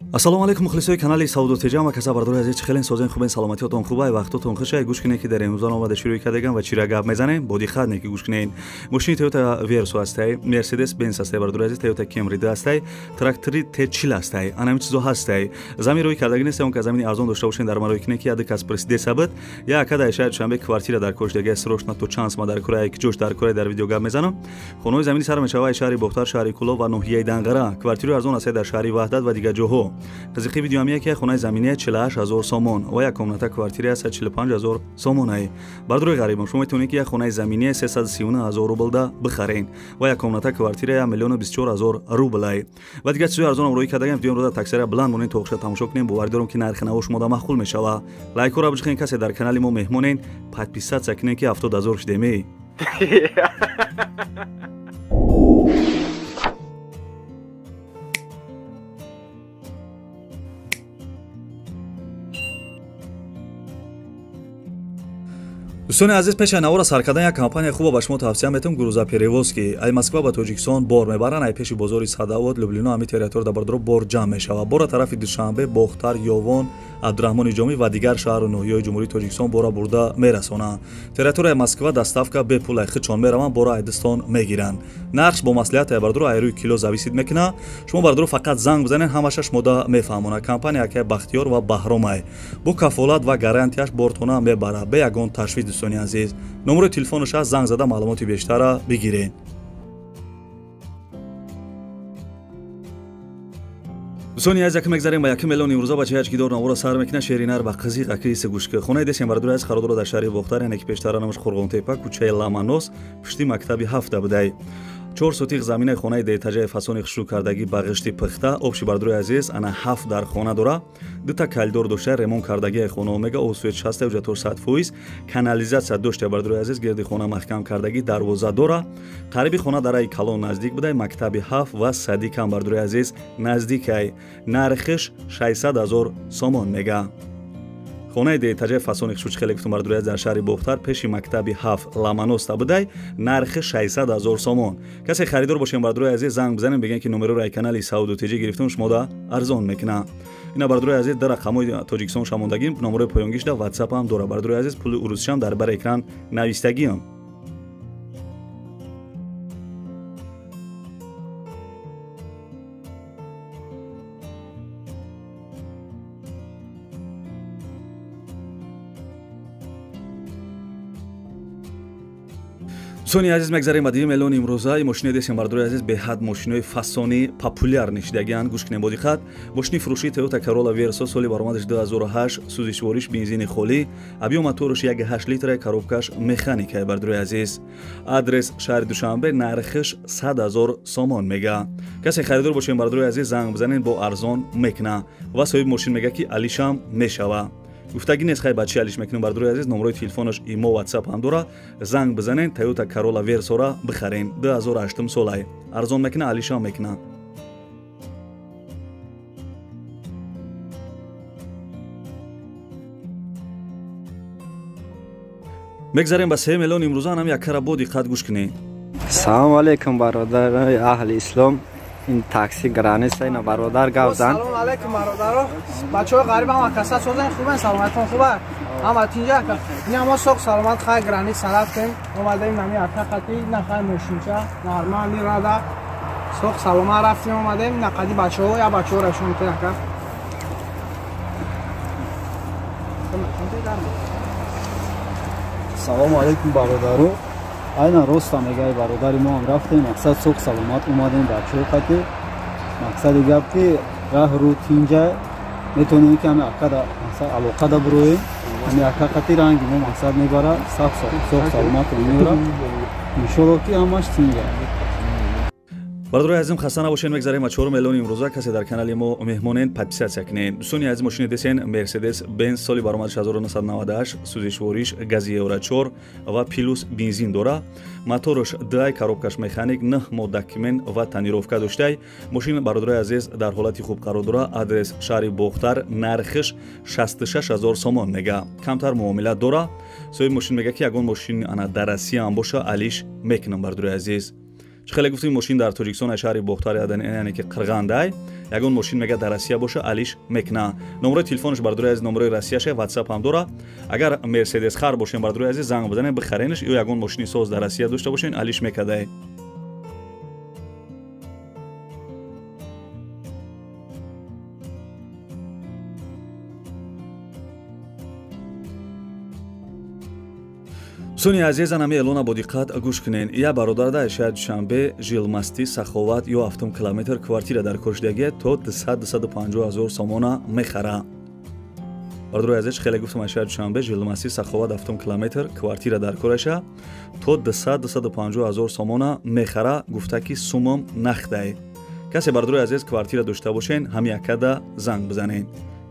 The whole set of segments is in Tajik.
Ассалому алайкум мухлисои канали Савдо Теҷа ва каса бардори азиз, хелен созен хубен, саломатиятон хубай, вақтотон хушай. Гӯш кунед ки дар имрӯзон омада шурӯъ кардагам ва чира гап мезанем, бо диққат не ки гӯш кунед. Мошини Toyota Verso ҳастай, Mercedes Benz ҳастай, бардори азиз, Toyota Camry ҳастай, трактори T40 ҳастай, ана ҳамин чизо ҳастай. Замин рӯй кардаги нест, он ки замини арзон дошта бошед, дар марои кунед ки яде кас президент сабт, я ака дар шаҳри Душанбе квартира дар кош дега срочно то чанд сма дар кура, як ҷош дар кура дар видео гап мезанам. Хонаҳои замини сар мешавад шаҳри Бохтар, шаҳри Кулоб ва ноҳияи Данғара. Квартираи арзон ҳастай дар шаҳри Ваҳдат ва дигар ҷоҳо. Қызиқи видео ҳам яке хонаи заминия 48 000 сомон ва як комната квартира 145 000 сомонай. Бардори ғарибон, шумо метавонед ки як хонаи заминия 339 000 рублда бихарен ва як комната квартира 1 миллиону 24 000 рублай. Ва дигар чизои арзонам рӯй кардагам. Видеоро дар таксира баланд монед, то охиша тамошо кунем. Боварӣ дорам ки нархи наво шумода маъқул мешава. Лайкҳоро биҷиқен, касе дар канали мо меҳмонен, подписаться кунед ки 70 000 шудеме. Дӯстони азиз, пеш аз навора сар кардан як компания хуба ба шумо тавсия метавам, грузоперевозки. Ай Москва ба Тоҷикистон бор мебаранд, ай пеши бозори Садовод, Люблино, ҳами территория дар бардоро бор ҷамъ мешавад. Бора тарафи Душанбе, Бохтар, Ёвон, Абдураҳмони Ҷомӣ ва дигар шаҳру ноҳияҳои Ҷумҳурии Тоҷикистон бора бурда мерасонанд. Территорияи Москва доставка бепул, ай худшон мераванд, бора айдистон мегиранд. Нархш бо маслиҳат ай бардоро ай рӯи кило зависит мекунад. Шумо бардоро фақат занг бизанед, ҳамаша шумода мефаҳмонад. Компания акай Бахтиёр ва Баҳромай. Бо кафолат ва гарантияш бортона мебарад, бе ягон ташвиш. Дӯстони азиз, номерои телефонаш ҳаст, занг зада маълумоти бештарра бигиред. Дӯстони азиз, якм мегзарем ба якм миллион имрӯза. Бача ячкидор навора сар мекунад, шеринар ба қизиқ акиси гӯшка. Хонаи десем бардори азиз қарор дорад дар шаҳри Бохтар, яъне ки пештара номаш Қурғонтепа, кӯчаи Ламанос, пушти мактаби ҳафта будай. 4 сотих заминаи хонаи деэтажаи фасони хушрӯ кардагӣ ба ғишти пухта. Общий, бардори азиз, ана ҳафт дар хона дора, дута коридор дошта, ремонт кардагии хона омега, освет шаста ҳуҷҷатор 100%, канализатсия дошта, бардори азиз, гирди хона маҳкам кардагӣ, дарвоза дора. Қариби хона дараи калон наздик будай, мактаби ҳафт ва садикам, бардори азиз, наздикай. Нархиш 600 000 сомон мега. Хонаи деэтажаи фасони хушуч хеле гуфтум, бардори азиз, дар шаҳри Бохтар, пеши мактаби ҳафт Ламаноста будай, нархи 600 000 сомон. Касе харидор бошем, бардори азиз, занг бизанем, бигӯем ки номероро ай канали Савдо Теҷӣ гирифтум, шумода арзон мекунад. Ина, бардори азиз, дар рақамҳои Тоҷикистон шамондагим, номерои поёнгишда ватсап ҳам дора, бардори азиз, пули урусишам дар бар экран навистагиам. Дӯстони азиз, мегзарем ба 2 миллион имрӯза. Мошинои десем, бардори азиз, беҳад мошинои фасони популяр нишидагианд. Гӯш кунем бо диққат. Мошини фурӯшии Toyota Corolla Verso, соли баромадаш 2008, сӯзишвориш бензини холӣ, объём мотораш 1,8 литра, коробкаш механикае, бардори азиз. Адрес шаҳри Душанбе, нархиш 100 000 сомон мега. Касе харидор бошем, бардори азиз, занг бизанед, бо арзон мекуна ва соҳиби мошин мега ки алишам мешава. Гуфтагӣ нест, хай, ба чи алиш мекунем, бардори азиз. Номерои телефонаш имо, ватсап ҳам дора, занг бизанед, Toyota Corolla Verso-ра бихарен, 2008 солай, арзон мекуна, алишам мекуна. Мегзарем ба 3 миллион имрӯза. Анам яккара бо диққат гӯш кунед. Салому алейкум, бародарои аҳли ислом. Ин такси граница, ина бародар гап зан. Салому алейкум, бародаро, бачаҳои ғариб, ҳама каса созен, хубен, саломатон хуба, ҳама тинҷа. Ина мо соқ саломат, хай, граница рафтем, омадаем, нами ака қати на, хай, мошинча нормали рада, соқ саломат рафтем, омадаем, на қади бачаҳо, я бачаҳо рашон те ака. Салому алейкум, бародаро. Айнан роста мегаи бародари мо ҳам рафтем, мақсад соқ саломат омадем бачаҳо қати. Мақсади гап ки раҳ рӯ тинҷа, метавонем ки ҳами акада мақсад алоқада бироем, ҳами ака қати ранги мо мақсад мебара, саф соқ саломат меора, иншолло ки ҳамаш тинҷа. Бародарои азизм, хаста набошед. Мегзарем ба 4 миллион имрӯза. Касе дар канали мо меҳмонен, подписаться кунед. Дӯстони азиз, мошини десен Мерседес Бенз, соли баромадаш 1998, сӯзишвориш гази евро 4 ва плюс бензин дора, мотораш дай, коробкаш механик, 9 моҳ документ ва тонировка доштай. Мошин, бародарои азиз, дар ҳолати хуб қарор дора. Адрес шаҳри Бохтар, нархиш 66 000 сомон мега, камтар муомила дора. Соҳиби мошин мега ки ягон мошин ана дар Россия ҳам боша, алиш мекунам. Бародарои азиз, чӣ хеле гуфтем, мошин дар Тоҷикистон, шаҳри Бохтар, яъне ки Қирғандай. Ягон мошин мега дар Россия боша, алиш мекна. Номерои телефонаш бардори азиз номерои Россияша, WhatsApp ҳам дора. Агар Мерседес хар бошен бардори азиз занг бизанед бихаренаш ё ягон мошини соз дар Россия дошта бошен алиш мекадай. Суни азизан ами элона бо диққат гӯш кунен. Я бародар дар шаҳри Душанбе жилмастӣ Саховат ё 7 километр квартира дар кошдагия то 200-250 ҳазор сомона мехара. Бародарои азиз, хеле гуфтам, аз шаҳри Душанбе жилмастӣ Саховат 7 километр квартира дар кораша то 200-250 ҳазор сомона мехара, гуфта ки сумам нахдай. Касе бародарои азиз квартира дошта бошен, ҳами якада занг бизанен.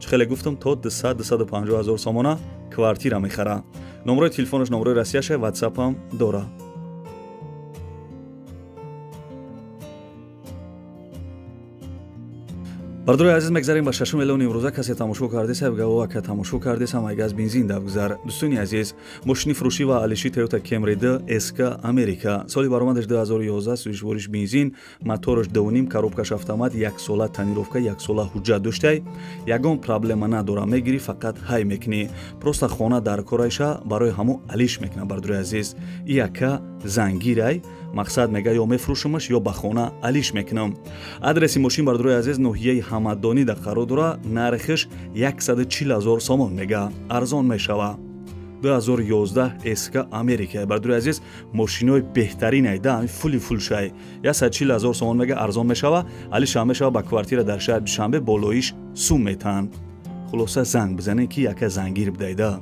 Хеле гуфтам, то 200-250 ҳазор сомона квартира мехара. Номерои телефонаш номерои Россияша, WhatsApp ҳам дора. Бардорои азиз, мегзарем ба 6 миллион имрӯза. Касе тамошо кардеса, бигав ака тамошо кардеса, майгаз бензин давгузар. Дӯстони азиз, мошини фурӯшӣ ва алиши Toyota Camry 2 SK Америка. Соли баромадаш 2011, сӯзишвориш бензин, мотораш 2.5, коробкаш автомат, як сола тонировка, як сола ҳуҷҷат доштай. Ягон проблема надора, мегирӣ фақат ҳай мекунӣ. Просто хона дар корайша барои ҳамо алиш мекуна. Бардорои азиз, яка зангирай, мақсад мега ё мефурӯшамаш ё ба хона алиш мекунам. Адреси мошин бардорои азиз ноҳияи Ҳамадонӣ дар қарор дора, нархиш 140 ҳазор сомон мега, арзон мешава. 2011 SK Америка. Бардорои азиз, мошинои беҳтарин айда, фули фулшай. 140 ҳазор сомон мега, арзон мешава, алишам мешава ба квартира дар шаҳри Душанбе болоиш сум метаҳанд. Хулоса занг бизанед ки яка зангир бидайда.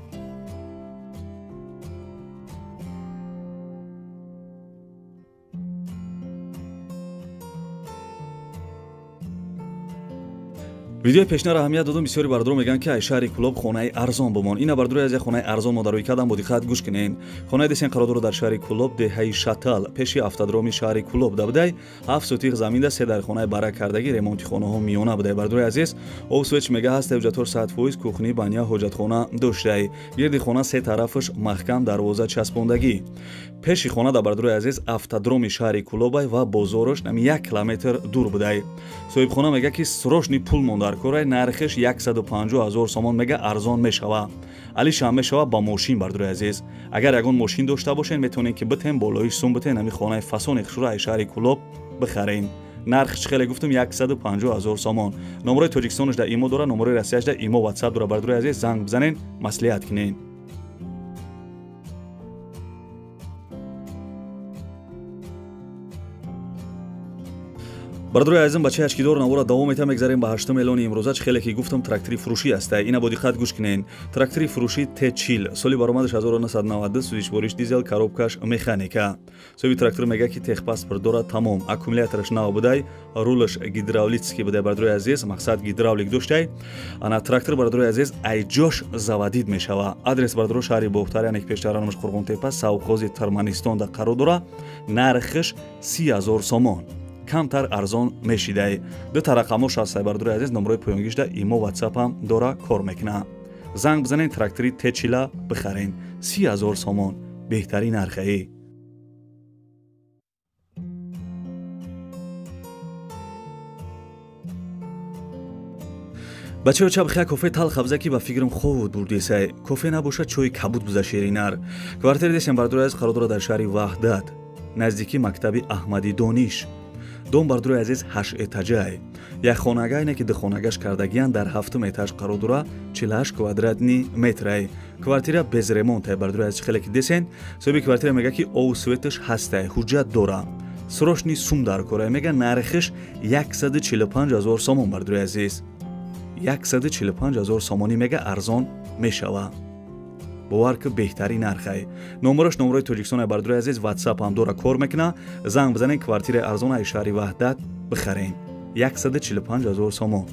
Видеои пешнаро аҳамият додум. Бисёри бардорон мегӯянд ки ай шаҳри Кулоб хонаи арзон бимон. Ина бардорои аз як хонаи арзон мо дарои кардам, бо диққат гӯш кунед. Хонаи десен қарор дорад дар шаҳри Кулоб, деҳаи Шатал, пеши автодроми шаҳри Кулоб дабудай. 7 сотиқ заминда, 3 дар хонаи бара кардагӣ, ремонти хонаҳо миёна будай. Бардорои азиз, об свеч мега ҳаст, ҳуҷҷатҳо 100%, кухни, баня, ҳоҷатхона доштай. Гирди хона се тарафаш маҳкам, дарвоза часпондагӣ. Пеши хона дар бардорои азиз автодроми шаҳри Кулобай ва бозорош нами 1 километр дур будай. Соҳибхона мега ки срочный пул мондар корай, нархиш 150 ҳазор сомон мега, арзон мешава. Алишам мешава ба мошин. Бардорои азиз, агар ягон мошин дошта бошен, метавонед ки битен болоиш сум битен, ҳами хонаи фасони хушро ай шаҳри Кулоб бихарен. Нархиш хеле гуфтам 150 ҳазор сомон. Номерои Тоҷикистонаш дар имо дора, номерои Россияш дар имо WhatsApp дора. Бардорои азиз, занг бизанен, маслиҳат кунен. Бардорои азизам, бачаи ашкидор навора давом метам, мегзарем ба 8 миллиони имрӯза. Чӣ хеле ки гуфтам, трактори фурӯшӣ аста. Ина бо диққат гӯш кунен. Трактори фурӯшӣ Т40, соли баромадаш 1992, сӯзишвориш дизел, коробкаш механика. Соҳиби трактор мега ки техпаспорт дорад, тамом. Аккумулятораш нав будай, рулаш гидравлический будай. Бардорои азиз, мақсад гидравлик доштай. Ана трактор бардорои азиз айҷош заводид мешава. Адрес бардоро шаҳри Бохтар, яъне ки пештара номаш Қурғонтепа, совхози Туркманистон дар қарор дора. Нархиш 30 ҳазор сомон. Камтар арзон мешидай. Ду тарақамош ҳастай бардорои азиз, номерои поёнгишда имо WhatsApp ҳам дора, кор мекуна. Занг бизанен, трактори Т40 бихарен. 30 ҳазор сомон беҳтарин нархаи. Бачаё чабхия кофе талх абза ки ба фикрам ховуд бурдесай. Кофе набошад, чои кабуд буза ширинар. Квартири десен бардорои азиз қарор дорад дар шаҳри Ваҳдат, наздики мактаби Аҳмади Дониш. Дом бардорои азиз 8 этажай. Як хонага ине ки ду хонагаш кардагиян, дар 7 этаж қарор дора, 48 квадратни метрай. Квартира без ремонтай. Бардорои азиз, хеле ки десен, соҳиби квартира мега ки ов светаш ҳастай, ҳуҷҷат дора. Срочный сум дар корай мега, нархиш 145 ҳазор сомон. Бардорои азиз, 145 ҳазор сомонӣ мега, арзон мешава. Бовар ки беҳтарин нархай. Номерош номерои Тоҷикистон бардорои азиз, WhatsApp ҳам дора, кор мекуна. Занг бизанен, квартираи арзон ай шаҳри Ваҳдат бихарен. 145 ҳазор сомон.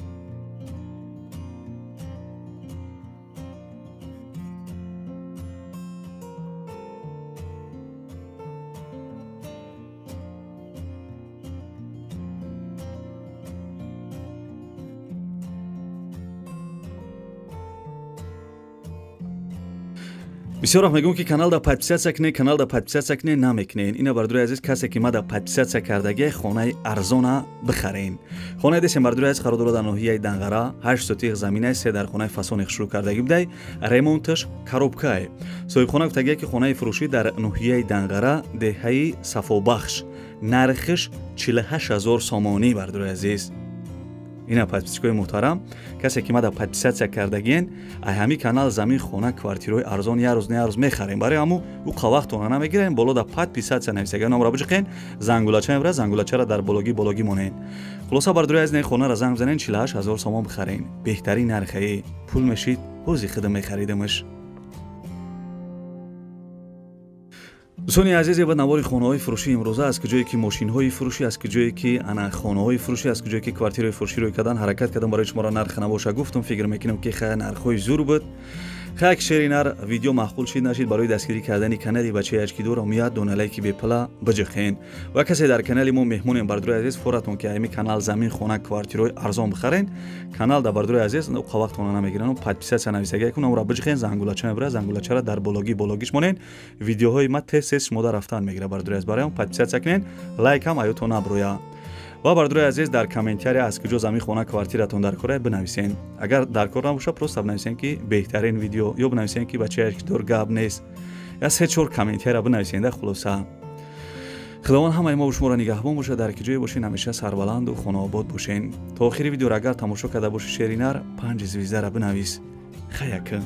Бисёр вақт мегӯм, ки каналда подписаться кунед, каналда подписаться кунед, намекунед. Ина, бардори азиз, касе ки мада подписаться кардагия, хонаи арзона бихарен. Хонаи десем, бардори азиз, қарор дорад дар ноҳияи Данғара, 8 сотих заминай, се дар хонаи фасони шурӯъ кардагӣ будай, ремонташ коробкае. Соҳибхона гуфтагия, ки хонаи фурӯшӣ дар ноҳияи Данғара, деҳаи Сафобахш, нархиш 48 000 сомонӣ. Бардори азиз, ина, подписчикои муҳтарам, касе ки мада подписаться кардагиен, ай ҳами канал замин, хона, квартираҳои арзон як рӯз не як рӯз мехарем. Барои ҳаму ӯ вақтона намегирем. Боло да подписаться нависага, номро биҷиқен, зангулача мебара, зангулачаро дар бологӣ бологӣ монен. Хулоса, бардори аз, хонаро занг бизанен, 48 000 сомон бихарен. Беҳтарин нархаи пул мешид, ҳози худам мехаридамаш. Дӯстони азиз, ба навори хонаҳои фурӯшӣ имрӯза, аз куҷое ки мошинҳои фурӯшӣ, аз куҷое ки ана хонаҳои фурӯшӣ, аз куҷое ки квартираҳои фурӯшӣ рӯй кардан ҳаракат кардам, барои шуморо нарх набоша гуфтам. Фикр мекунам, ки хай, нархҳои зур буд. Хай, шери нар, видео маъқул шид, нашид, барои дастгирӣ кардани канали бачаи ачкидор мият дона лайки бепала биҷиқен. Ва касе дар канали мо меҳмонем, бардори азиз, форатон ки ами канал замин, хона, квартираҳои арзон бихарен. Канал да, бардори азиз, вақтона намегиран. Подписаться нависага кун, амро биҷиқен, зангулача мебара, зангулачара дар бологӣ бологиш монен. Видеоҳои ма тез тез шумо да рафтан мегира, бардори азиз. Барои подписаться кунен, лайкам аюто наброя. Ва, бардори азиз, дар комментария аз куҷо замин, хона, квартиратон дар кора бинависен. Агар дар кор набоша, просто бинависен, ки беҳтарин видео, ё бинависен, ки бачаи ачкидор гап нест. Я се чор комментария бинависен да. Хулоса, Худованд ҳамаи мо шуморо нигаҳбон бошад. Дар ки ҷое бошен, ҳамеша сарбаланду хонаобод бошен. То охири видеоро агар тамошо карда боши, шери нар, панҷ звездара бинавис. Хаяка.